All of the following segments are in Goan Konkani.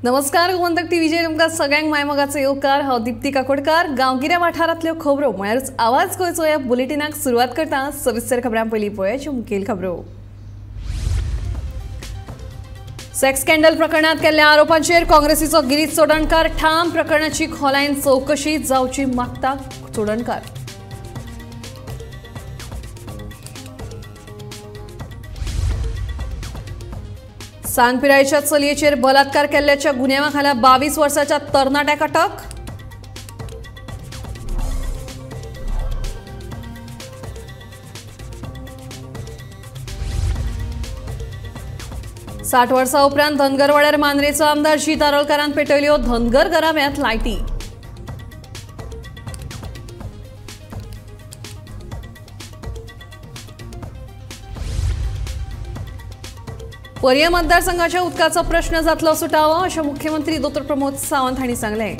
नमस्कार, गोमंतक टीव्हीचेर तुमकां सगळ्यांक मायमोगाचो येवकार. हांव दीप्ती काकोडकार. गांवगिऱ्या वाठारांतल्यो खबरो म्हळ्यारूच आवाज गोंयचो ह्या बुलेटिनाक सुरवात करता. सविस्तर खबरां पयलीं पळोवया मुखेल खबरो. सेक्स स्कॅन्डल प्रकरणात केल्ल्या आरोपांचेर काँग्रेसीचो गिरीश चोडणकार ठाम. प्रकरणाची खोलायेन चवकशी जावची मागता चोडणकार. सान पिरायेच्या चलयेचेर बलात्कार केल्ल्याच्या गुन्यांवा खाला 22 वर्साच्या तरणाट्याक अटक. साठ वर्सां उपरांत धनगरवाड्यार मांद्रेचो आमदार जीत आरोलकारान पेटयल्यो धनगर घराब्यांत लायटी. पर्यें मतदारसंघाच्या उदकाचो प्रश्न जातलो सुटावो अशें मुख्यमंत्री डॉ प्रमोद सावंत हांणी सांगलें.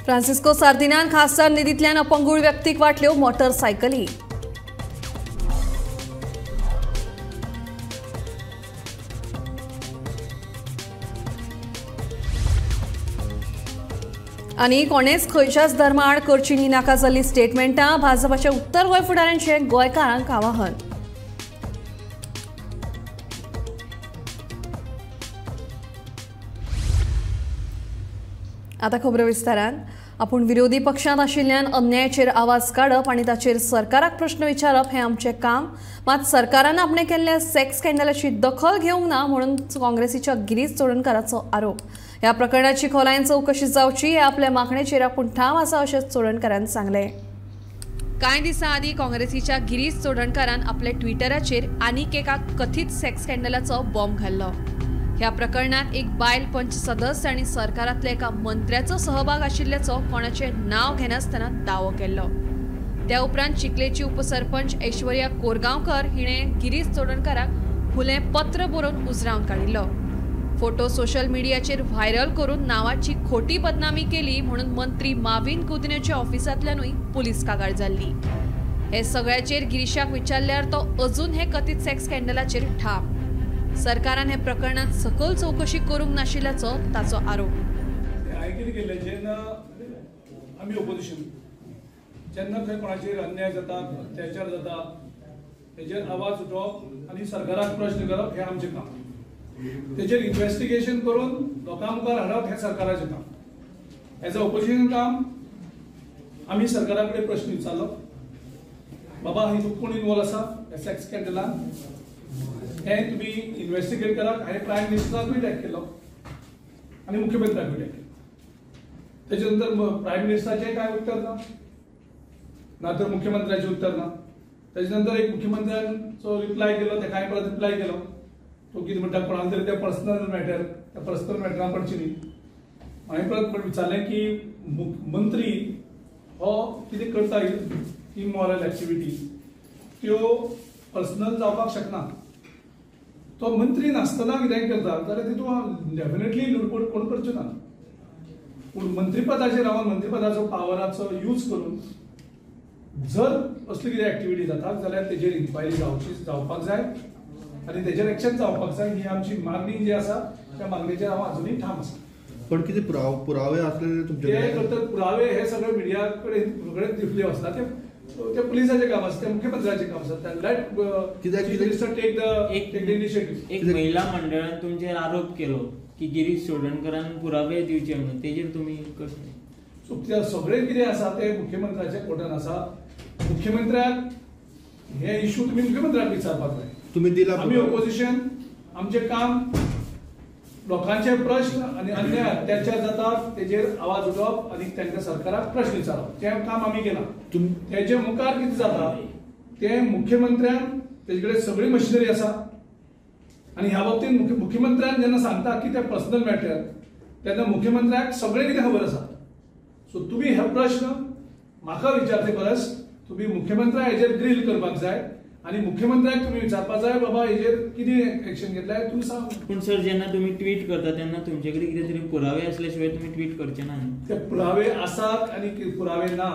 फ्रांसिस्को सार्दिनान खासदार निधींतल्यान अपंगूळ व्यक्तीक वांटल्यो मोटरसायकली. आनी कोणेच खंयच्याच धर्मा आड करची न्ही नाका जाल्ली स्टेटमेंटां. भाजपाच्या उत्तर गोंय फुडाऱ्यांचें गोंयकारांक आवाहन. आतां खबरो विस्तारान. आपूण विरोधी पक्षांत आशिल्ल्यान अन्यायाचेर आवाज काडप आनी ताचेर सरकाराक प्रश्न विचारप हें आमचें काम. मात सरकारान आपणें केल्ल्या सेक्स स्कॅन्डलाची दखल घेवंक ना म्हणून काँग्रेसीच्या गिरीश चोडणकाराचो आरोप. ह्या प्रकरणाची खोलायेन चवकशी जावची हे आपल्या मागणेचेर आपूण ठाम आसा अशें चोडणकारान सांगलें. कांय दिसां आदीं काँग्रेसीच्या गिरीश चोडणकारान आपल्या ट्विटराचेर आनीक एका कथीत सेक्स स्कॅन्डलाचो बॉम्ब घाल्लो. ह्या प्रकरणात एक बायल पंच सदस्य आनी सरकारांतल्या एका मंत्र्याचो सहभाग आशिल्ल्याचो कोणाचें नांव घेनासतना दावो केल्लो. त्या उपरांत चिखलेची उपसरपंच ऐश्वर्या कोरगांवकर हिणें गिरीश चोडणकाराक फुलें पत्र बरोवन उजरावन काडिल्लो. फोटो सोशल मिडियाचेर व्हायरल करून नांवाची खोटी बदनामी केली म्हणून मंत्री माविन गुदिन्होच्या ऑफिसांतल्यानूय पुलीस कागाळ जाल्ली. हे सगळ्याचेर गिरीशाक विचारल्यार तो अजून हे कथीत सेक्स स्कॅन्डलाचेर ठाम. सरकारान हे प्रकरणात सखोल चवकशी करूंक नाशिल्ल्याचो ताचो आरोप. हांवें कितें केलें, जेन्ना आमी ओपोजिशन, जेन्ना खंय कोणाचेर अन्याय जाता, अत्याचार जाता, तेजेर आवाज उठोवप आनी सरकाराक प्रश्न करप हें आमचें काम. तेजेर इन्वेस्टिगेशन करून लोकां मुखार हाडप हें सरकाराचें काम. एज अ ओपोजिशन काम आमी सरकारा कडेन प्रश्न विचारलो, बाबा हितूंत कोण इनवॉल्व आसा ह्या सेक्स स्कॅन्डलान, हें तुमी इन्वेस्टिगेट करात. हांवें प्रायम मिनिस्टराकूय टॅग केलो आनी मुख्यमंत्र्याकूय टॅग केलो. तेजे नंतर प्रायम मिनिस्टराचें कांय उत्तर ना, ना तर मुख्यमंत्र्याचें उत्तर ना. तेजे नंतर एक मुख्यमंत्र्यांचो रिप्लाय केलो, तेका हांवें परत रिप्लाय केलो. तो कितें म्हणटा, कोणाक तरी तें पर्सनल मॅटर, त्या पर्सनल मॅटरान पडची न्ही. हांवें परत विचारलें की मंत्री हो कितें करता इमॉरल एक्टिविटी, त्यो पर्सनल जावपाक शकना. तो मंत्री नासतना कितेंय करता जाल्यार तितून डेफिनेटली लुडबूड कोण करच्यो ना. पूण मंत्रीपदाचेर रावन मंत्रीपदाचो पावराचो यूज करून जर असली कितें एक्टिविटी जाता जाल्यार तेजेर इन्क्वायरी जावची जावपाक जाय आनी तेजेर एक्शन जावपाक जाय. ही आमची मागणी जी आसा त्या मागणेचेर हांव अजुनूय ठाम आसा. पण कितें पुरावे आसले तुमचे ते करतात पुरावे हे सगळे मिडिया कडेन सगळे दिवले वचना. ते पुलिसाचें काम आसा, ते मुख्यमंत्र्याचें काम आसा. Let minister take the initiative. एक महिला मंडळान तुमचेर आरोप केलो की गिरीश चोडणकारान पुरावे दिवचे म्हणून, तेजेर तुमी कशें? सो ते सगळें कितें आसा तें मुख्यमंत्र्याच्या कोर्टान आसा. मुख्यमंत्र्याक हे इशू तुमी मुख्यमंत्र्याक विचारपाक जाय. तुमी दिला, आमी ओपोजिशन, आमचें काम लोकांचे प्रश्न आनी अन्याय अत्याचार जातात तेजेर आवाज उठोवप आनी तांकां सरकाराक प्रश्न विचारप, तें काम आमी केलां. तेजे मुखार कितें जाता तें मुख्यमंत्र्यान, तेजे कडेन सगळी मशिनरी आसा आनी ह्या बाबतींत मुख्यमंत्र्यान जेन्ना सांगता की तें पर्सनल मॅटर, तेन्ना मुख्यमंत्र्याक सगळें कितें खबर आसा. सो तुमी हे प्रश्न म्हाका विचारचे परस तुमी मुख्यमंत्र्याक हेजेर ग्रील करपाक जाय आनी मुख्यमंत्र्याक तुमी विचारपाक जाय, बाबा हेजेर कितें एक्शन घेतलाय तुमी सांग. पूण सर, जेन्ना तुमी ट्वीट करता तेन्ना तुमचे कडेन कितें तरी पुरावे आसल्या शिवाय तुमी ट्वीट करचे ना. ते पुरावे आसात आनी पुरावे ना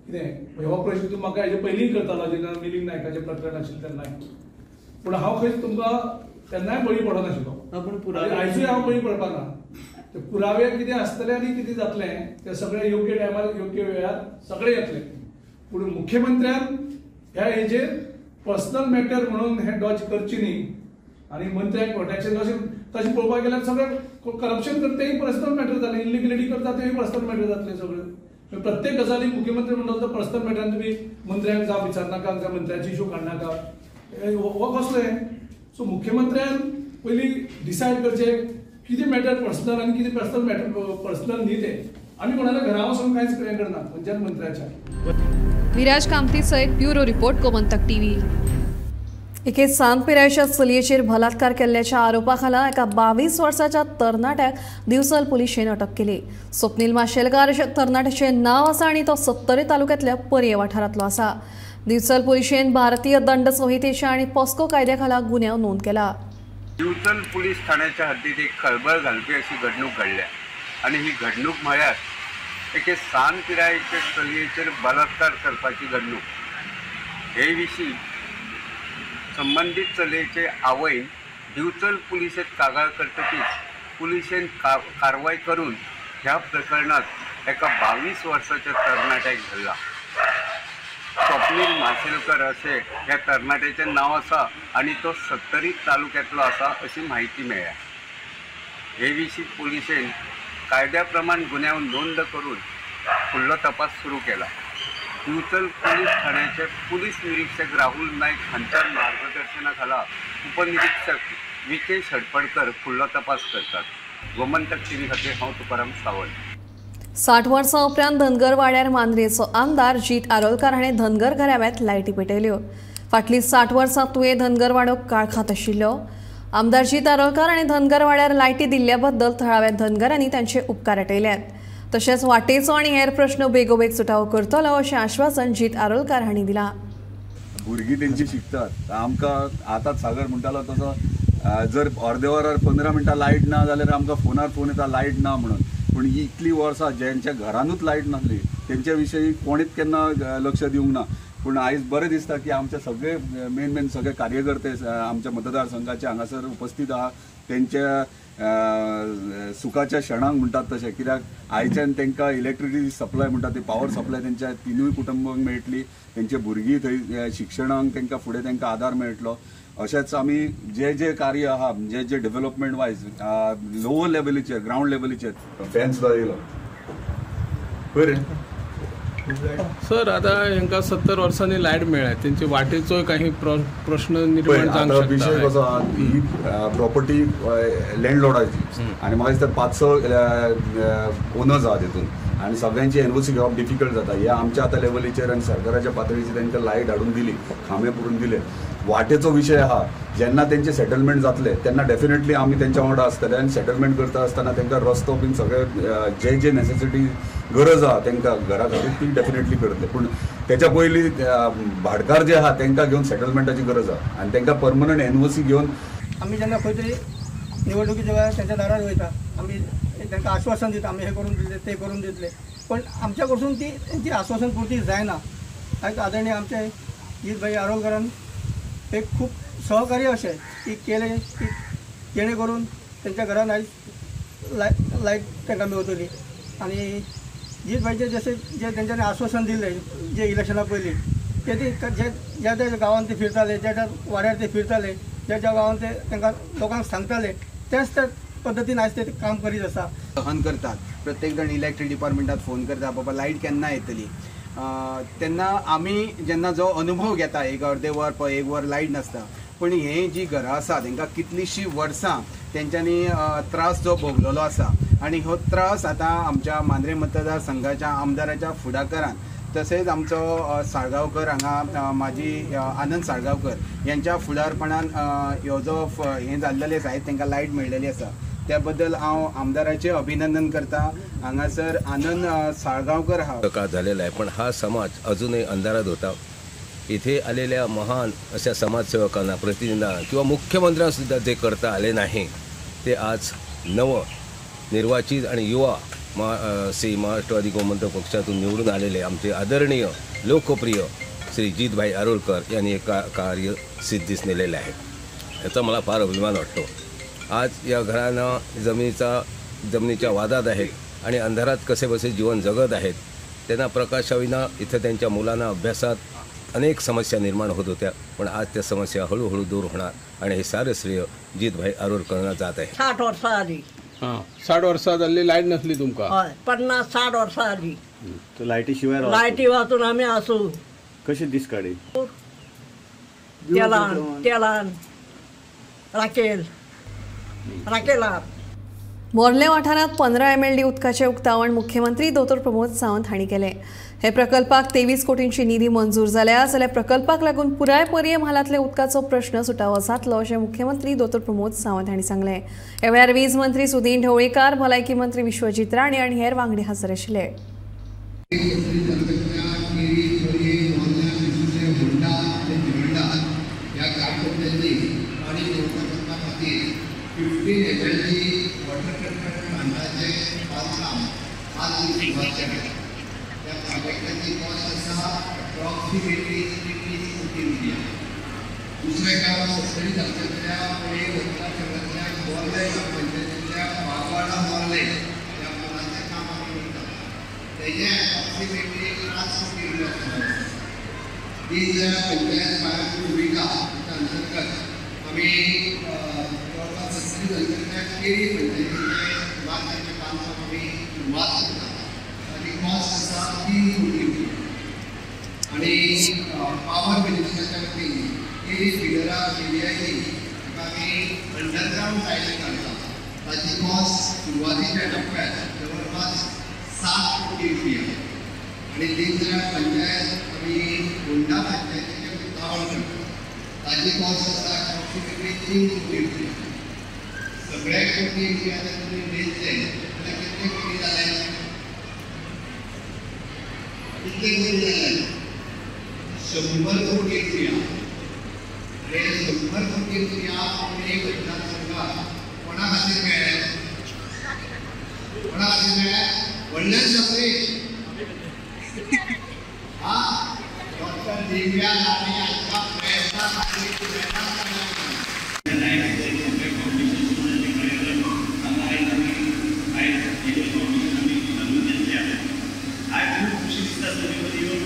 कितें हो प्रश्न तूं म्हाका हेजे पयलीं करतालो जेन्ना मिलिंद नायकाचें प्रकरण आशिल्लें तेन्नाय, पूण हांव खंयच तुमकां तेन्नाय बळी पडनाशिल्लो, आयजूय हांव बळी पडपाक ना. ते पुरावे कितें आसतले आनी कितें जातलें तें सगळें योग्य टायमार योग्य वेळार सगळें येतलें. पूण मुख्यमंत्र्यान ह्या हेजेर पर्सनल मॅटर म्हणून हें डॉज करची न्ही आनी मंत्र्यांक प्रोटेक्शन अशें तशें पळोवपाक गेल्यार सगळें करप्शन करता तेंय पर्सनल मॅटर जालें, इलिगलिटी करता तेंय पर्सनल मॅटर जातलें सगळें. प्रत्येक गजालीक मुख्यमंत्री म्हणटा तो पर्सनल मॅटरान तुमी मंत्र्यांक जाप विचारनाका, मंत्र्याची इशू काडनाका, हो कसलो हें. सो मुख्यमंत्र्यान पयलीं डिसायड करचें कितें मॅटर पर्सनल आनी कितें पर्सनल मॅटर पर्सनल न्ही तें. आमी कोणाल्या घरा वचून कांयच हें करना खंयच्याच मंत्र्याच्या. विराज कामती सयत ब्युरो रिपोर्ट, गोमंतक टीव्ही. एके सान पिरायेच्या चलयेचेर बलात्कार केल्ल्याच्या आरोपा खाला एका 22 वर्साच्या तरणाट्याक दिवचल पुलिशेन अटक केली. स्वप्नील माशेलकार अशें तरणाट्याचें नांव आसा आनी तो सत्तरी तालुक्यांतल्या पर्ये वाठारांतलो आसा. दिवचल पुलिशेन भारतीय दंड संहितेच्या आनी पॉस्को कायद्या खाला गुन्यांव नोंद केला. दिवचल पुलीस ठाण्याच्या हद्दीत एक खळबळ घालपी अशी घडणूक घडल्या आनी ही घडणूक म्हळ्यार एके सान पिरायेचे चलयेचेर बलात्कार करपाची घडणूक. हे विशीं संबंदीत चलयेचे आवयन दिवचल पुलिसेत कागाळ करतकीच पुलिसेन कारवाय करून ह्या प्रकरणात एका 22 वर्साच्या तरणाट्याक धरला. स्वप्नील माशेलकर अशें ह्या तरणाट्याचें नांव आसा आनी तो सत्तरी तालुक्यांतलो आसा अशी म्हायती मेळ्ळ्या. हे विशीं पुलिसेन कायद्या प्रमाण गुन्यांव नोंद करून फुडलो तपास सुरू केला. दिवचल पुलीस ठाण्याचे पुलीस निरीक्षक राहुल नाईक हांच्या मार्गदर्शना खाला उपनिरीक्षक विकेश हडपडकर फुडलो तपास करतात. गोमंतक टीव्ही खातीर हांव तुकाराम सावंत. 60 वर्सां उपरांत धनगर वाड्यार मांद्रेचो आमदार जीत आरोलकार हाणें धनगर घराब्यांत लायटी पेटयल्यो. फाटलीं 60 वर्सां तुयें धनगर वाडो काळखांत आशिल्लो. आमदार जीत आरोलकार हाणें धनगर वाड्यार लायटी दिल्ल्या बद्दल थळाव्या धनगरांनी तांचे उपकार आटयल्यात. तशेंच वाटेचो आनी हेर प्रश्न बेगोबेग सुटावो करतलो अशें आश्वासन जीत आरोलकार हांणी दिलां. भुरगीं तेंची शिकतात. आमकां आतां सागर म्हणटालो तसो जर अर्दे वरार 15 मिनटां लायट ना जाल्यार आमकां फोनार फोन येता लायट ना म्हणून. पूण ही इतली वर्सां ज्यांच्या घरानूच लायट नासली तेंच्या विशयी कोणीच केन्ना लक्ष दिवंक ना. पूण आयज बरें दिसता की आमचे सगळे मेन मेन सगळे कार्यकर्ते आमच्या मतदारसंघाचे हांगासर उपस्थित आहा. तेंच्या सुखाच्या क्षणांक म्हणटात तशें, कित्याक आयच्यान तांकां इलेक्ट्रिसिटी सप्लाय म्हणटा ती पावर सप्लाय तेंच्या तिनूय कुटुंबांक मेळटली. तेंचे भुरगीं थंय शिक्षणाक तांकां फुडें तांकां आदार मेळटलो. अशेंच आमी जे जे कार्य आहा जे जे डेव्हलपमेंट वायज लोवर लेवलीचेर ग्रावंड लेवलीचेर फॅन सुद्दां येयलो पळय सर. आतां हांकां 70 वर्सांनी लायट मेळ्ळ्या, तेंचे वाटेचोय काही प्रश्न निर्माण जावंक शकता. विशय कसो आहा, ही प्रॉपर्टी लँडलॉर्डाची आनी म्हाका दिसता 5-6 ओनर्स आहा तितून आनी सगळ्यांची एनओसी घेवप डिफिकल्ट जाता. हे आमच्या आतां लेवलीचेर आनी सरकाराच्या पातळीचेर तांकां लायट हाडून दिली, खांबे पुरून दिले. वाटेचो विशय आहा, जेन्ना तेंचे सेटलमेंट जातले तेन्ना डेफिनेटली आमी तेंच्या वांगडा आसतले आनी सेटलमेंट करता आसतना तांकां रस्तो बीन सगळे जे जे नेसेसिटी गरज आहा तांकां घरा खातीर ती डेफिनेटली करतले. पूण तेच्या पयलीं भाटकार जे आहा तांकां घेवन सेटलमेंटाची गरज आहा आनी तांकां परमनंट एनओसी घेवन आमी जेन्ना खंय तरी निवडणुकीच्या वेळार तेंच्या दारार वयता, आमी तांकां आश्वासन दिता आमी हें करून दितले तें करून दितले, पण आमच्या कडसून ती तेंची आश्वासन पुर्ती जायना. आयज आदरणीय आमचे जीतभाई आरोलकरान एक खूब सहकार्य अशें की केलें की जेणे करून तेंच्या घरान आयज लायट तांकां मेवतली. आनी जीतभाईचें जशें जें तेंच्यांनी आश्वासन दिल्लें जे इलेक्शना पयलीं ते ती ज्या ज्या गांवांत ते फिरताले, ज्या ज्या वाड्यार ते फिरताले, ज्या ज्या गांवांत ते तांकां लोकांक सांगताले त्याच त्या पद्दतीन आयज ते काम करीत आसा. सहन करतात प्रत्येक जाण इलेक्ट्रीक डिपार्टमेंटात फोन करता बाबा लायट केन्ना येतली. तेन्ना आमी जेन्ना जो अनुभव घेता एक अर्दे वर एक वर लायट नासता, पूण हे जी घरां आसा तांकां कितलींशीं वर्सां तेंच्यांनी त्रास जो भोगलेलो आसा आनी हो त्रास आतां आमच्या मांद्रे मतदारसंघाच्या आमदाराच्या फुडाकारान तसेच आमचो साळगांवकर हांगा माजी आनंद साळगांवकर यांच्या फुडारपणान ह्यो जो हें जाल्लेलें आसा तांकां लायट मेळ्ळेली आसा. त्या बद्दल हांव आमदाराचें अभिनंदन करता. हांगासर आनंद साळगांवकर हा काळ झालेला आहे, पण हा समाज अजूनही अंधारात होता. इथे आलेल्या महान अशा समाजसेवकांना, प्रतिनिधींना किंवा मुख्यमंत्र्यांसुद्धा जे करता आले नाही ते आज नव निर्वाचित आणि युवा श्री महाराष्ट्रवादी गोमंतक पक्षातून निवडून आलेले आमचे आदरणीय लोकप्रिय श्री जीतभाई आरोलकर यांनी हे कार्य सिद्धीस नेलेले आहे. याचा मला फार अभिमान वाटतो. आज या घरानं जमिनीच्या वादात आहेत आणि अंधारात कसेबसे जीवन जगत आहेत. त्यांना प्रकाशाविना इथं त्यांच्या मुलांना अभ्यासात अनेक समस्या निर्माण होत होत्या, पण आज त्या समस्या हळूहळू दूर होणार आणि हे सारं श्रेय जीतभाई आरोलकरांना जात आहे. 60 वर्सां जाली. हां, 60 वर्सां जाल्ली लायट नसली तुमकां? हय, 50-60 वर्सां जाली. लायटी शिवाय लायटी वाचून आमी आसूं. कशे दीस काडी? तेलान तेलान राकेल राकेलान. मोर्ले वाठारांत 15 MLD उदकाचें उक्तावण मुख्यमंत्री दोतोर प्रमोद सावंत हांणी केलें. हे प्रकल्पाक 23 कोटींची निधी मंजूर जाल्या जाल्यार प्रकल्पाक लागून पुराय पर्ये म्हालांतल्या उदकाचो प्रश्न सुटावो जातलो अशें मुख्यमंत्री दोतोर प्रमोद सावंत हांणी सांगलें. ह्या वेळार वीज मंत्री सुदीन ढवळीकार, भलायकी मंत्री विश्वजीत राणे आनी हेर वांगडी हजर आशिल्ले. दुसरें काम सत्तरी तालुक्यांतल्या पळय मतदारसंघांतल्या मोर्ले ग्रामपंचायतींतल्या बागवाडा मोर्ले ह्या पुलाचें काम आमी करतात. तेजें एप्रॉक्सिमेटली 5 कोटी रुपया आसा. दीनदयाळ पंचायत फायर भुमिका हाच्या अंतर्गत आमी जवळपास सत्तरी तालुक्यांतल्या केरी पंचायतीचें इमारतीचें बांदकाम आमी सुरवात करतात. ताची कॉस्ट आसा 3 कोटी रुपया. आनी पावर मिनिस्ट्राच्या वतीन केरी फिडरा केडीआयसी हाका आमी अंडरग्रावंड टायलिंग घालता. ताची कॉस्ट सुरवातीच्या टप्प्यात जवळपास 7 कोटी रुपया. आनी दीनदयाळ पंचायत आमी होंडा पंचायतीचें उक्तावण करता. ताची कॉस्ट आसा एप्रॉक्सिमेटली 3 कोटी रुपया. सगळे कोटी रुपया जर तुमी मेजले जाल्यार कितले कोटी जाले? कितले कोटी जाले? 100 कोटी रुपया. हे 100 कोटी रुपया पुणे मतदारसंघात कोणा खातीर मेळ्ळे? कोणा खातीर मेळ्ळे? व्हडल्यान सगळे हा डॉक्टर दिव्या राणे हांच्या प्रयत्ना खातीर. आयज खूब खुशी दिसता तुमी मदीं येवन.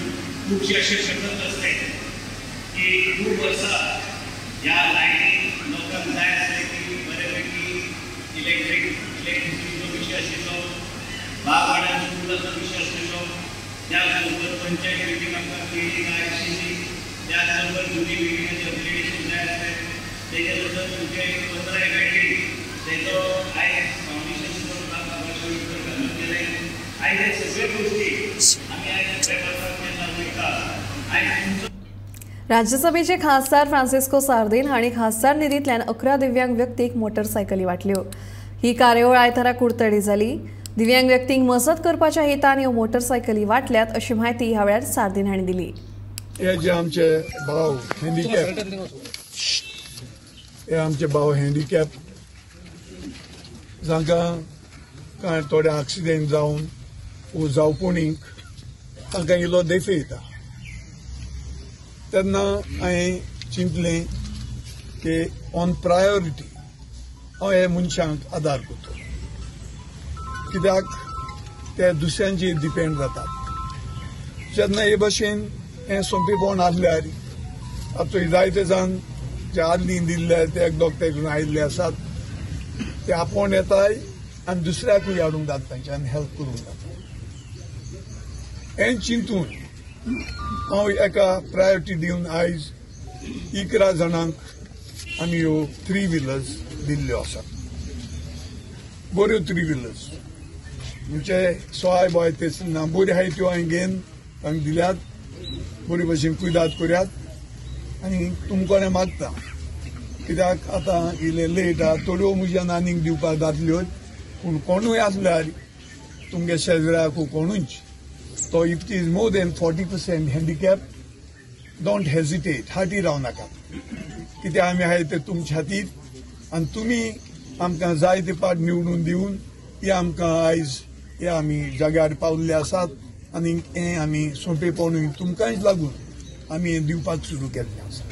खुबशे अशे शब्द आसले की खूब वर्सां ह्या लायटीन लोकांक जाय आसलें की बऱ्यापैकी इलेक्ट्रिसिटीचो विशय आशिल्लो, बागवाड्याचो पुलाचो विशय आशिल्लो, त्याच बरोबर पंचायत बिल्डींग आमकां केली जाय आशिल्ली, त्याच बरोबर जुनी बिल्डिंगाचें अपग्रेडेशन जाय आसलें. तेच्या नंतर तुमचे 15 MLD तेचो आयज फावंडेशन घालून गेलें. आयज हे सगळे गोश्टी आमी आयज सगळे वर्सां जेन्ना वयता आयज तुमचो. राज्यसभेचे खासदार फ्रांसिस्को सार्दीन हांणी खासदार निधींतल्यान 11 दिव्यांग व्यक्तींक मोटरसायकली वांटल्यो. ही कार्यावळ आयतारा कुडतडी जाली. दिव्यांग व्यक्तींक मजत करपाच्या हेतान ह्यो मोटरसायकली वांटल्यात अशी म्हायती ह्या वेळार सार्दीन हांणी दिली. हे जे आमचे भाव हँडिकॅप, हे आमचे भाव हँडिकॅप जांकां कांय थोडे एक्सिडेंट जावन वो जावपणीक तांकां इल्लो देफे येता. तेन्ना हांवें चिंतलें की ऑन प्रायोरिटी हांव हे मनशांक आदार करतलो, कित्याक ते दुसऱ्यांचेर डिपेंड जातात. जेन्ना हे भशेन हें सोंपेपण आसल्यार आतां जायते जाण जे आदली दिल्ले ते एक दोग ते आयिल्ले आसात, ते आपोवन येताय आनी दुसऱ्याकूय हाडूंक जाता, तांच्यान हेल्प करूंक जाता. हें चिंतून हांव एका प्रायोरिटी दिवन आयज 11 जाणांक आमी ह्यो 3 व्हिलर्स दिल्ल्यो आसात. बऱ्यो 3 व्हिलर्स म्हणजे सोय बॉय ते ना बऱ्यो आहाय त्यो हांवें घेवन तांकां दिल्यात. बरे भशेन कुयदाद करात आनी तुमकां मागता, कित्याक आतां इल्लें लेट आहा, थोड्यो म्हज्यान आनीक दिवपाक जातल्यो, पूण कोणूय आसल्यार तुमगे शेजराक कोणूच तो if it is more than 40% handicap don't hesitate, Hati रावं नाकात, कित्याक आमी आहाय ते तुमच्या खातीर आनी तुमी आमकां जाय ते पाट निवडून दिवन ही आमकां आयज हे आमी जाग्यार पावल्ले आसात आनी हें आमी सोंपेपणूय तुमकांय लागून आमी हें दिवपाक सुरू केल्लें आसा.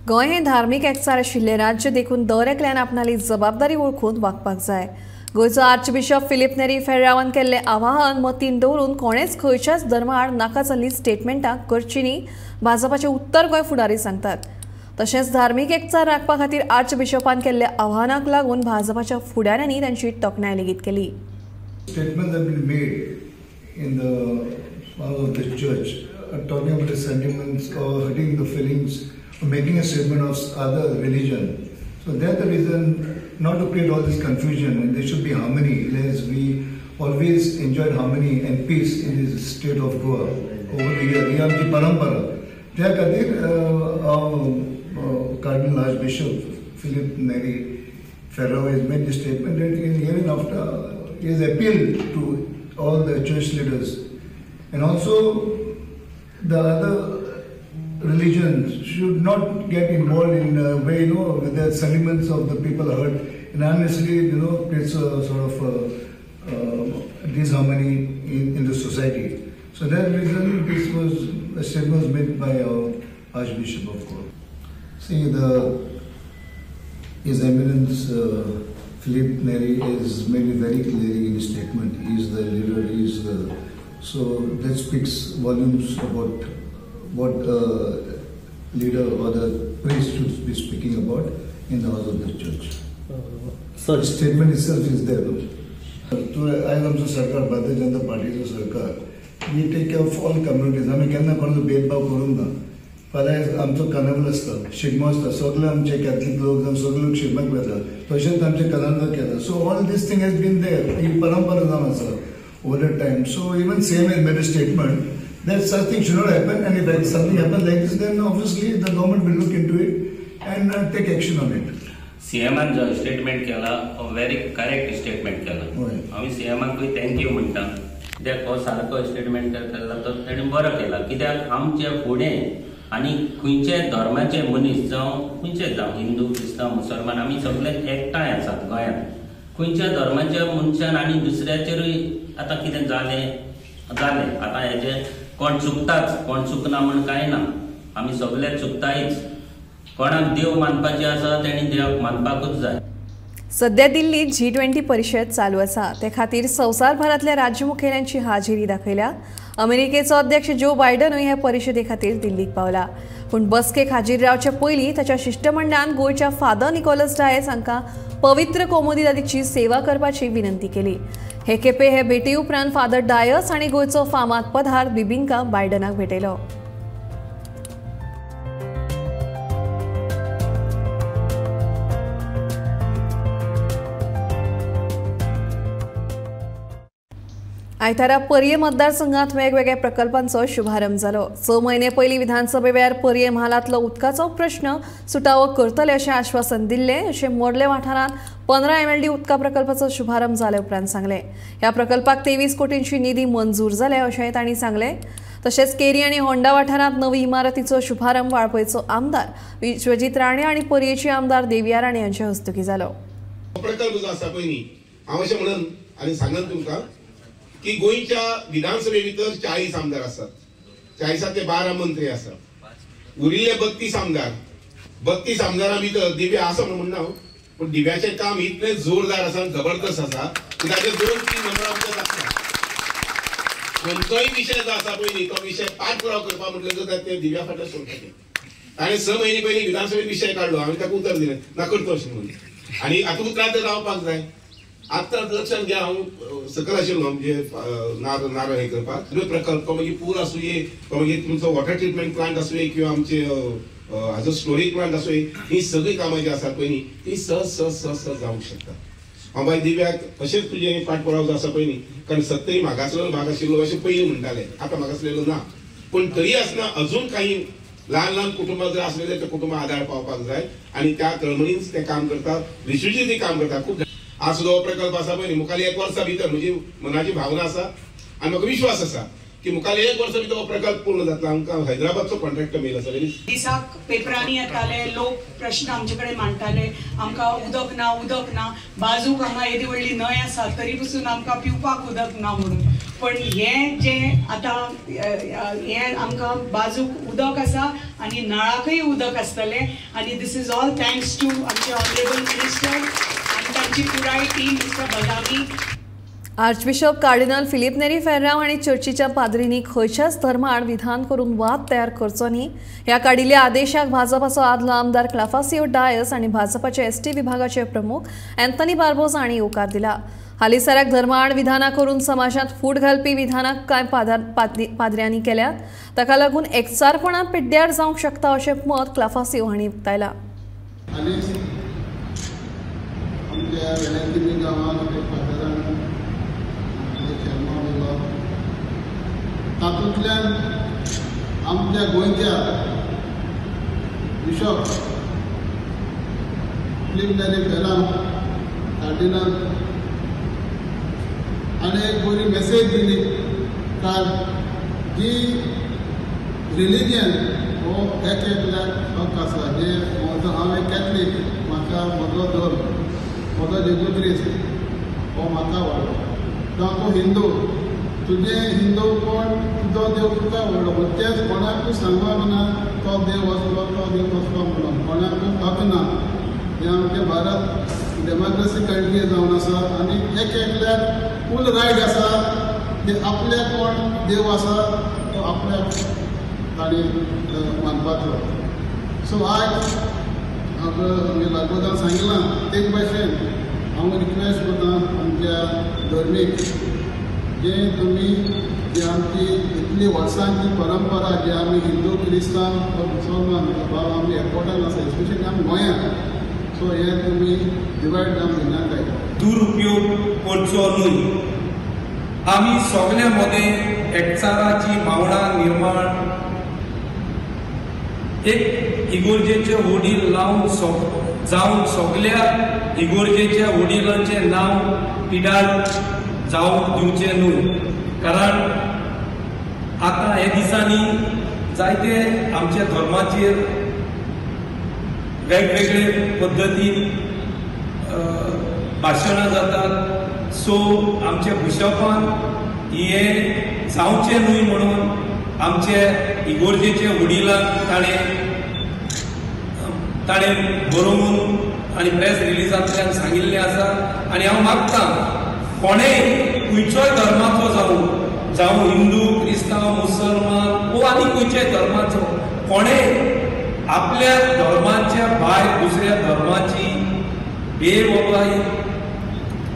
गोंय हें धार्मीक एकचार आशिल्लें राज्य देखून दर एकल्यान आपणाली जबाबदारी वळखून वागपाक जाय. गोंयचो आर्चबिशप फिलीप नेरी फेर्रावान केल्लें आवाहन मतीन दवरून कोणेच खंयच्याच धर्मा आड नाका जाल्लीं स्टेटमेंटां करचीं न्ही, भाजपाचे उत्तर गोंय फुडारी सांगतात. तशेंच धार्मीक एकचार राखपा खातीर आर्चबिशपान केल्ल्या आव्हानाक लागून भाजपाच्या फुडाऱ्यांनी तांची तोखणाय लेगीत केली. Statements have been made in the house of the church talking about the sentiments or hurting the feelings or making a statement of other religion. So that's the reason not to create all this confusion, and there should be harmony, as we always enjoyed harmony and peace in this state of Goa over the years. ही आमची परंपरा. त्या खातीर हांव Cardinal Archbishop Philip Neri Ferrao has made this statement that in hearing after he has appealed to all the church leaders and also the other religions should not get involved in a way, you know, with the sentiments of the people hurt and unnecessarily, you know, creates a sort of disharmony in the society. So that reason this was a statement was made by our Archbishop of Goa. See, His Eminence Philip Neri has made it very clearly in his statement. He is the leader, he is the, so that speaks volumes about what a leader or the priest should be speaking about in the house of the church. So statement itself is there. आयज आमचो सरकार, भारतीय जनता पार्टीचो सरकार, we take care of all communities. आमी केन्ना कोणाचो भेदभाव करूंक ना. फाल्यां आमचो कार्निवल आसता, शिगमो आसता, सगळे आमचे कॅथलीक लोक जावं सगळे लोक शिगम्याक वता, तशेंच आमचे कार्निवल केला. So all this thing has been there, ही परंपरा जावन आसा over the time. So even same has made a statement that such thing should not happen, and if something happens like this, then obviously the government will look into it and take action on it. सीएमान जो स्टेटमेंट केला, व्हेरी करेक्ट स्टेटमेंट केला. आमी सीएमाकूय thank you म्हणटा, कित्याक हो सारको स्टेटमेंट केला तो तेणें बरो केला. कित्याक आमचे फुडें आनी खंयचे धर्माचे मनीस जावं खंयचे जावं, हिंदू क्रिस्तांव मुसलमान, आमी सगळे एकठांय आसात गोंयांत. खंयच्या धर्माच्या मनशान आनी दुसऱ्याचेरूय आतां कितें जालें जालें, आतां हेजें कोण चुकताच, कोण चुकना म्हण कांय ना, आमी सगळे चुकतायच. कोणाक देव मानपाचें आसा तेणी देवाक मानपाकूच जाय. सध्या दिल्लीत G20 परिशद चालू आसा. ते खातीर संवसारभरांतल्या राज्य मुखेल्यांची हाजेरी दाखयल्या. अमेरिकेचो अध्यक्ष जो बायडनूय हे परिशदे खातीर दिल्लीक पावला. पूण बसकेक हाजीर रावचे पयलीं ताच्या शिश्टमंडळान गोंयच्या फादर निकोलस डायस हांकां पवित्र कोमुनिदादीची सेवा करपाची विनंती केली. हे खेपे हे भेटी उपरांत फादर डायस आनी गोंयचो फामाद पदार्थ बिबिंका बायडनाक भेटयलो. आयतारा पर्ये मतदारसंघात वेगवेगळ्या प्रकल्पांचो शुभारंभ जालो. 6 म्हयने पयलीं विधानसभे वेळार पर्ये म्हालांतलो उदकाचो प्रश्न सुटावो करतले अशें आश्वासन दिल्लें अशें मोर्ले वाठारांत 15 MLD उदका प्रकल्पाचो शुभारंभ जाले उपरांत सांगलें. ह्या प्रकल्पाक 23 कोटींची निधी मंजूर जाल्या अशेंय तांणी सांगलें. तशेंच केरी आनी होंडा वाठारांत नवी इमारतीचो शुभारंभ वाळपयचो आमदार विश्वजीत राणे आनी पर्येची आमदार देविया राणे हांचे हस्तुकीं जालो. प्रकल्प जो आसा पळय न्ही, हांव अशें म्हणून आनी सांगन तुमकां की गोंयच्या विधानसभे भितर 40 आमदार आसात, 40 12 मंत्री आसात, उरिल्ले 32 आमदार. 32 आमदारां भितर दिव्या आसा म्हणून म्हणना हांव, पूण दिव्याचें काम इतलें जोरदार आसा, जबरदस्त आसा की ताचे 2-3 नंबर आमकां लागता. खंयचोय विशय जो आसा पळय न्ही, तो विशय पाठपुराव करपा म्हटलें जाल्यार ते दिव्या फाटल्यान सोडपाचें. ताणें 6 म्हयने पयलीं विधानसभेत विशय काडलो, हांवें ताका उतर दिलें ना करतो अशें म्हणून, आनी आतां उतरां तर रावपाक जाय. आतां लक्षात घ्या, हांव सकयल आशिल्लो म्हणजे नारळ हें करपाक प्रकल्प, मागीर पूल आसुये, मागीर तुमचो वॉटर ट्रिटमेंट प्लांट आसुये किंवा आमचे हाजो स्टोरेज प्लांट आसुये, ही सगळीं कामां जी आसात पळय न्ही ती सहज सहज सहज सहज जावंक शकता. हांव बाय दिव्याक अशेंच तुजें पाठपुराव जो आसा पळय न्ही, कारण सत्तरी मागासलेलो भाग आशिल्लो अशें पयलीं म्हणटाले, आतां मागासलेलो ना, पूण तरी आसतना अजून काही ल्हान ल्हान कुटुंबां जर आसलें जाल्यार त्या कुटुंबां आदार पावपाक जाय आनी त्या तळमळीन तें काम करतात, विश्वजीत काम करता खूब. आज सुद्दां हो प्रकल्प आसा पळय न्ही, मुखार 1 वर्सा भितर म्हजी मनाची भावना आसा आनी म्हाका विश्वास आसा की मुखार एक वर्सा भितर हो प्रकल्प पूर्ण जातलो. आमकां हैदराबादचो कॉन्ट्रॅक्टर मेळिल्लो आसा. दिसाक पेपरांनी येताले, लोक प्रश्न आमचे कडेन मांडटाले, आमकां उदक ना, उदक ना. बाजूक हांगा येदी व्हडली न्हंय आसा तरी पसून आमकां पिवपाक उदक ना म्हणून. पण हें जें आतां हें आमकां बाजूक उदक आसा आनी नळाकय उदक आसतलें. आनी this is all thanks to आमचे ऑनरेबल मिनिस्टर आनी तांची पुराय team, mister Badami. Archbishop cardinal Filipe Neri Ferrao हांणी चर्चीच्या पाद्रींनी खंयच्याच धर्माआड विधान करून वाद तयार करचो न्ही ह्या काडिल्ल्या आदेशाक भाजपाचो आदलो आमदार क्लाफासियो डायस आनी भाजपाचे एसटी विभागाचे प्रमुख अँथनी बार्बोजा हांणी येवकार दिला. हालींसराक धर्माआड विधानां करून समाजांत फूट घालपी विधानां कांय पाद्र्यांनी केल्यात, ताका लागून एकचारपणान पिड्ड्यार जावंक शकता अशें मत क्लाफासियो हांणी उक्तायलां. तातूंतल्यान आमच्या गोंयच्या बिशॉप फिलीप नेरी फेरांव कार्डिनल आनी एक बरी मेसेज दिली काल जी रिलिजन हो एक एकल्याक हक आसा. जे म्हजो हांव एक कॅथलीक, म्हाका म्हजो धर्म, म्हजो जेजू क्रिस्त हो म्हाका व्हडलो. जावं तूं हिंदू, तुजें हिंदू कोण तुजो देव तुका व्हडलो. पूण तेच कोणाकूय सांगपाक ना तो देव असलो तो देव असलो म्हणून कोणाकूय हक ना. हें आमचें भारत डेमोक्रेसी कंट्री जावन आसा आनी एक एकल्याक फूल रायट आसा की आपल्याक कोण देव आसा तो आपल्याक ताणें मानपाचो. सो आयज आमगे लागोदान सांगलां तेच भाशेन हांव रिक्वेस्ट करता आमच्या धर्मीक जे तुमी जी आमची इतली वर्सांची परंपरा जी आमी हिंदू क्रिस्तांव वा मुसलमान भाव आमी एकवटान आसा, एस्पेशली आमी गोंयांत. सो हे तुमी डिवायड जावन दिनाकाय, दुरुपयोग करचो न्हय. आमी सगल्या मदें एकचाराची भावना निर्माण एक इगोर्जेचे वडील लावन जावन सगल्या इगोर्जेच्या वडिलांचें नांव पिडार जावंक दिवचें न्हय. कारण आतां हे दिसांनी जायते आमच्या धर्माचेर वेगवेगळे पद्दतीन भाशणां जातात. सो आमच्या बिशपान हें जावचें न्हय म्हणून आमचे इगोर्जेचे वडिलांक ताणें बरोवन आनी प्रेस रिलिजांतल्यान सांगिल्लें आसा. आनी हांव मागतां कोणेय खंयचोय धर्माचो जावं, जावं हिंदू, क्रिस्तांव, मुसलमान वो आनी खंयच्याय धर्माचो, कोणेय आपल्या धर्माच्या भायर दुसऱ्या धर्माची बेवबाई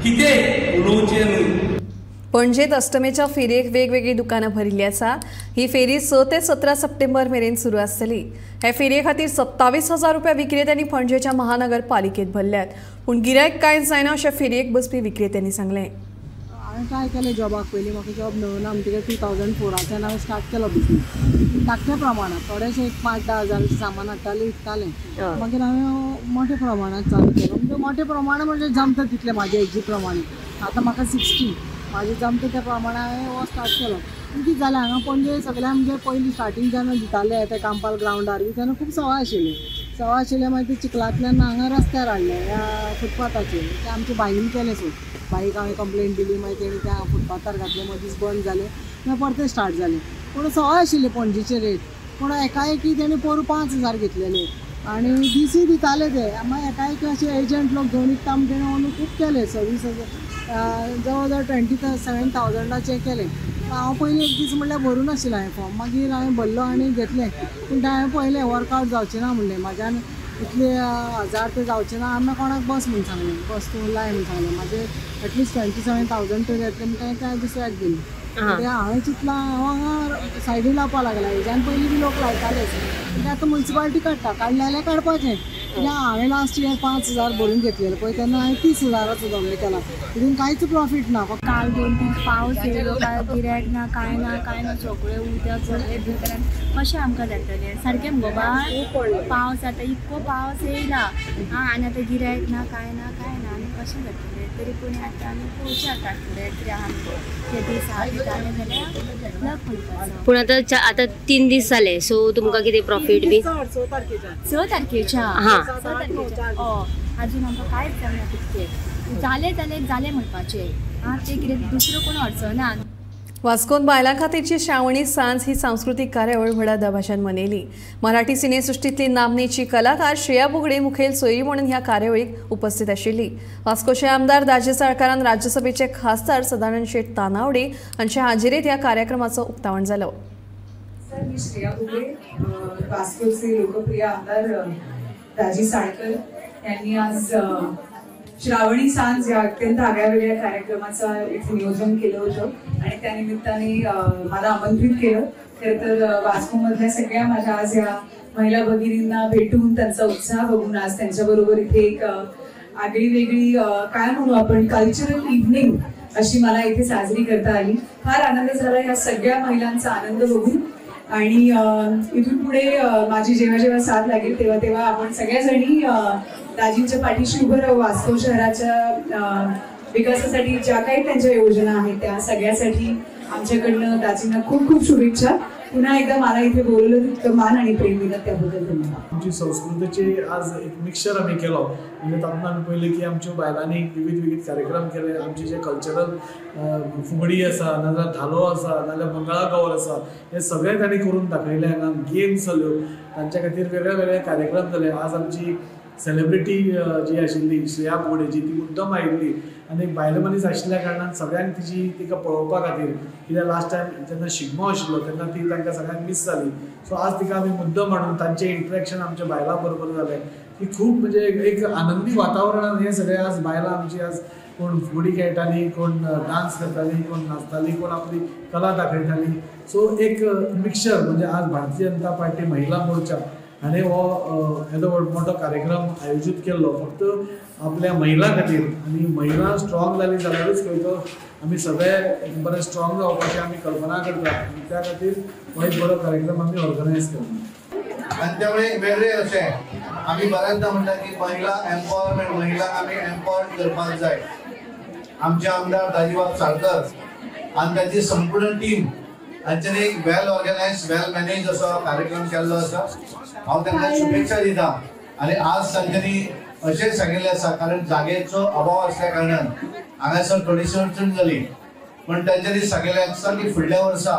कितें उलोवचें न्हय. पणजेत अष्टमेच्या फेरयेक वेगवेगळी दुकानां भरिल्ली आसा. ही फेरी 6 ते 17 सप्टेंबर मेरेन सुरू आसतली. हे फेरये खातीर 27,000 रुपया विक्रेत्यांनी पणजेच्या महानगरपालिकेत भरल्यात, पूण गिरायक कांय जायना अशें फेरयेक बसपी विक्रेत्यांनी सांगलें. हांवें ट्राय केलें जॉबाक, पयलीं म्हाका जॉब मेळना म्हणटकीर 2004 हांवें स्टार्ट केलो बिजनेस. धाकट्या प्रमाणांत थोडेशें एक 5-10 हजाराचें सामान हाडटालें, विकतालें. मागीर हांवें मोठ्या प्रमाणांत चालू केलो. म्हणजे मोठ्या प्रमाणांत म्हणजे जमता तितलें म्हाज्या एजी प्रमाणे. आतां म्हाका 60, म्हाजें जमता त्या प्रमाणे हांवें हो स्टार्ट केलो. पूण कितें जालें हांगा पणजे सगळ्यांक म्हणजे पयलीं स्टार्टींग जेन्ना दिताले ते कांपाल ग्रावंडार बी तेन्ना खूब सवाय आशिल्लें. सवाय आशिल्लें मागीर ते चिखलांतल्यान हांगा रस्त्यार हाडलें ह्या फुटपाथाचेर. तें आमच्या बाईन केलें सोड, बाईक हांवें कंप्लेन दिली, मागीर तेणी त्या फुटपाथार घातलें, मदींच बंद जालें, मागीर परतें स्टार्ट जालें. पूण सवाय आशिल्ली पणजेचे रेट, पूण एकाएकी तेणी पोरूं 5,000 घेतलेले आनी दिसूय दिताले ते. मागीर एकाएकी अशे एजंट लोक घेवन विकता म्हण तेणी अंदू खूब केले, 26,000 जवळ जवळ 27,000 केलें. हांव पयलीं एक दीस म्हणल्यार भरूं नाशिल्लें हांवें फॉर्म, मागीर हांवें भरलो आनी घेतलें. पूण तें हांवें पळयलें वर्कआवट जावचें ना म्हणलें म्हाज्यान इतले हजार ते जावचें ना. आमी कोणाक बस म्हूण सांगलें, बस तूं लाय म्हूण सांगलें. म्हाजे एटलिस्ट 27,000 तरी येतलें म्हण तें त्या दुसऱ्याक दिलें. तें हांवें चिंतलां हांव हांगा सायडीन लावपाक लागलां. हेज्यान पयलीं बी लोक लायतालेच, पूण आतां मुन्सिपालिटी काडटा, काडलें जाल्यार काडपाचें. कित्याक हांवें लास्ट इयर 5,000 भरून घेतलेले पळय तेन्ना हांवें 30,000 धंदो केला, तितून कांयच प्रॉफीट ना. काल 2-3 पावस येयलो, काय गिरायक ना, काय ना, काय ना, सगळें उदक सगळें भितर कशें आमकां जातलें सारकें मुगो बाय. पावस आतां इतको पावस येयला आनी आतां गिरायक ना, काय ना, काय ना, आनी कशें जातलें. तरी पूण आतां आमी पळोवचें आतां फुडें कितें आहा ते दीस आहा ते जाले जाल्यार लक म्हणपाचो. पूण आतां आतां 3 दीस जाले, सो तुमकां कितें प्रॉफीट बी? 6 तारखेच्या 6 तारखेच्या 6 तारखेच्या हय, अजून आमकां कांयच जावना. तितकें जालें जालें जालें म्हणपाचें आं, तें कितें दुसरो कोण अडचना. वास्कोन बायलां खातीरची श्रावणी सांज ही सांस्कृतीक कार्यावळ व्हडा दबाज्यान मनयली. मराठी सिनेसृष्टींतली नामनेची कलाकार श्रेया बुगडे मुखेल सोयरी म्हणून ह्या कार्यावळीक उपस्थित आशिल्ली. वास्कोचे आमदार दाजी साळकारान राज्यसभेचे खासदार सदानंद शेट तानावडे हांचे हाजेरीत ह्या कार्यक्रमाचो उक्तावण जालो. सर, मी श्रेया बुगडे, वास्कोचे लोकप्रिय आमदार दाजी साळकर यांनी आज श्रावणी सांज या अत्यंत आगळ्या वेगळ्या कार्यक्रमाचं इथे नियोजन केलं होतं आणि त्यानिमित्ताने मला आमंत्रित केलं. खरं तर वास्कोमधल्या सगळ्या माझ्या आज या महिला भगिनींना भेटून त्यांचा उत्साह बघून आज त्यांच्याबरोबर इथे एक आगळी वेगळी काय म्हणू आपण कल्चरल इव्हनिंग अशी मला इथे साजरी करता आली. फार आनंद झाला या सगळ्या महिलांचा आनंद बघून. आणि इथून पुढे माझी जेव्हा जेव्हा साथ लागेल तेव्हा तेव्हा आपण सगळ्याजणी दाजींच्या पाठीशी उभं राहू. वास्को शहराच्या विकासासाठी ज्या काही त्यांच्या योजना आहेत त्या सगळ्यासाठी आमच्याकडनं दाजींना खूप खूप शुभेच्छा. पुन्हा एकदा मला इथे बोलवलं तितकं मान आणि प्रेम दिलं त्याबद्दल धन्यवाद. आमची संस्कृतीची आज एक मिक्सचर आमी केलो, म्हणजे तातूंत आमी पळयलें की आमच्या बायलांनी विविध विविध कार्यक्रम केले. आमचे जे कल्चरल फुगडी आसा, नाजाल्यार धालो आसा, नाजाल्यार मंगळागौर आसा, हे सगळें तांणी करून दाखयलें. हांगा गेम्स जाल्यो, तांच्या खातीर वेगळे वेगळे कार्यक्रम जाले. आज आमची सेलिब्रिटी जी आशिल्ली श्रेया बुगडे जी, ती मुद्दम आयिल्ली आनी एक बायल मनीस आशिल्ल्या कारणान सगळ्यांक तिची तिका पळोवपा खातीर, कित्याक लास्ट टायम जेन्ना शिगमो आशिल्लो तेन्ना ती तांकां सगळ्यांक मीस जाली. सो आज तिका आमी मुद्दम हाडून तांचें इंट्रॅक्शन आमच्या बायलां बरोबर जालें की खूब म्हणजे एक आनंदी वातावरणान हें सगळें आज बायलां आमची आज कोण फुगडी खेळटाली, कोण डान्स करताली, कोण नाचताली, कोण आपली कला दाखयताली. सो एक मिक्सचर म्हणजे आज भारतीय जनता पार्टी महिला मोर्चा आनी हो येदो मोठो कार्यक्रम आयोजीत केल्लो फक्त आपल्या महिला खातीर. आनी महिला स्ट्रॉंग जाली जाल्यारूच खंय तो आमी सगळे बरें स्ट्रॉंग जावपाची आमी कल्पना करता आनी त्या खातीर हो एक बरो कार्यक्रम आमी ऑर्गनायज केलो. आनी त्यामुळे वेगळे अशें आमी बऱ्याचदा म्हणटा की महिला एम्पावरमेंट, महिलांक आमी एम्पावर्ड करपाक जाय. आमचे आमदार दाजीबाब साळकर आनी ताची संपूर्ण टीम हांच्यानी एक वेल ऑर्गनायज वेल मॅनेज असो कार्यक्रम केल्लो आसा. हांव तांकां शुभेच्छा दिता आनी आज तांच्यांनी अशें सांगिल्लें आसा, कारण जागेचो अभाव आसल्या कारणान हांगासर थोडीशी अडचण जाली, पण तांच्यांनी सांगिल्लें आसा की फुडल्या वर्सा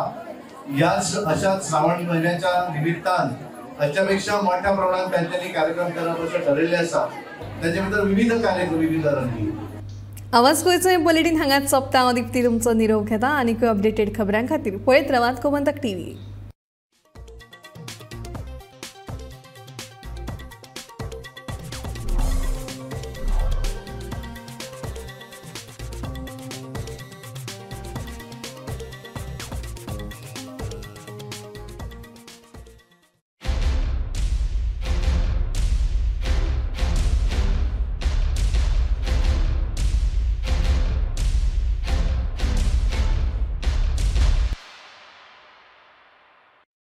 ह्याच अशाच श्रावण म्हयन्याच्या निमित्तान हाच्या पेक्षा मोठ्या प्रमाणात तांच्यांनी कार्यक्रम करप अशें ठरयल्लें आसा. ताचे भितर विविध कार्यक्रम विविध रंगी. आवाज गोंयचो बुलेटीन हांगाच सोंपता. हांव दीप्ती तुमचो निरोप घेता आनीकूय अपडेटेड खबरां खातीर पळयत रावात गोमंतक टीव्ही.